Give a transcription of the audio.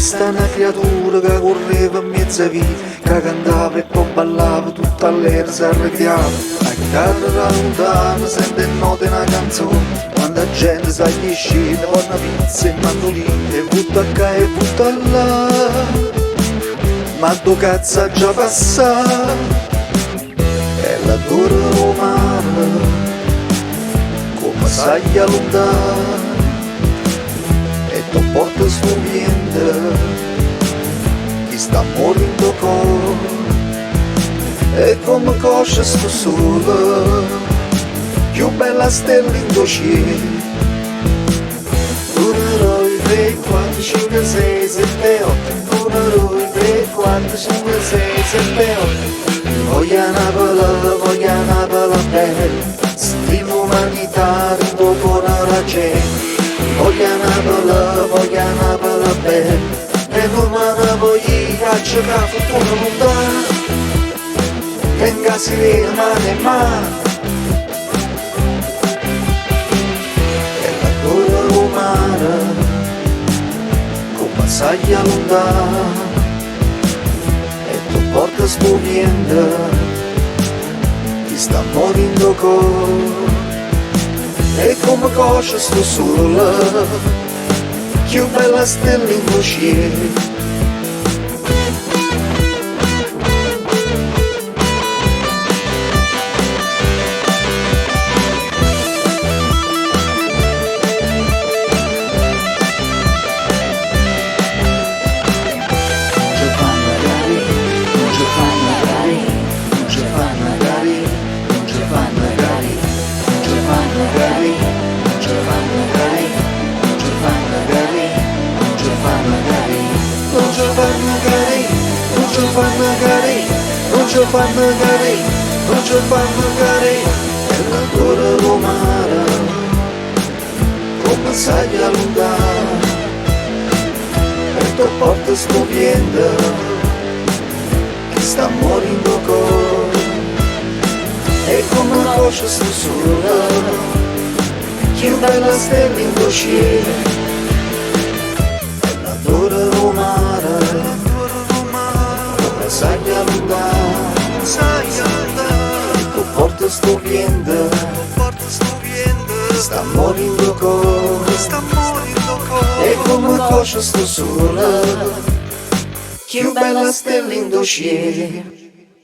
vista 'na creatura che correva in mezzo a via, che cantava e poi ballava, tutta all'era si arrecreava. La chitarra da lontano sente note una canzone, quando la gente sa gli scene, poi una pizza e mandolino, e butta qua e butta là. Ma do cazzo ha già passato? È l'addore do mare, come saglie lontano e t'o porta stu viento, chi sta morendo core, e come coce sto sole, più bella stella in cielo. 1, 2, 3, 4, 5, 6, 7, 8, 1, 2, 3, 4, 5, 6, 7, 8. Voglio Napoli, voglio Napoli bella, sti l'umanità dint' cuore la gente. Voglio Napoli, voglio Napoli bella, e non me ne voglio ir, caccia che fortuna lontana, tengo a sirena mano in mano. E l'addore do mare, come saglie lontano, e tu porta stu viento, chi sta morendo core. E come coce sto sole, più bella stella in cielo. Non ce fanno carì, non ce fanno carì, non ce fanno carì, non ce fanno carì, non ce fanno carì, non ce fanno carì, non ce fanno carì, non ce fanno carì, Non ce fanno carì, non ce fanno carì, non ce fanno carì, non ce fanno carì. E l'addore do mare, come saglie lontano, e tu porta sto viento, che sta morendo core. E come coce sto sole, più bella stella in cielo. E l'addore do mare, come saglie lontano, e tu porta sto viento, sta morendo core. E come coce sto sole, più bella stella in cielo.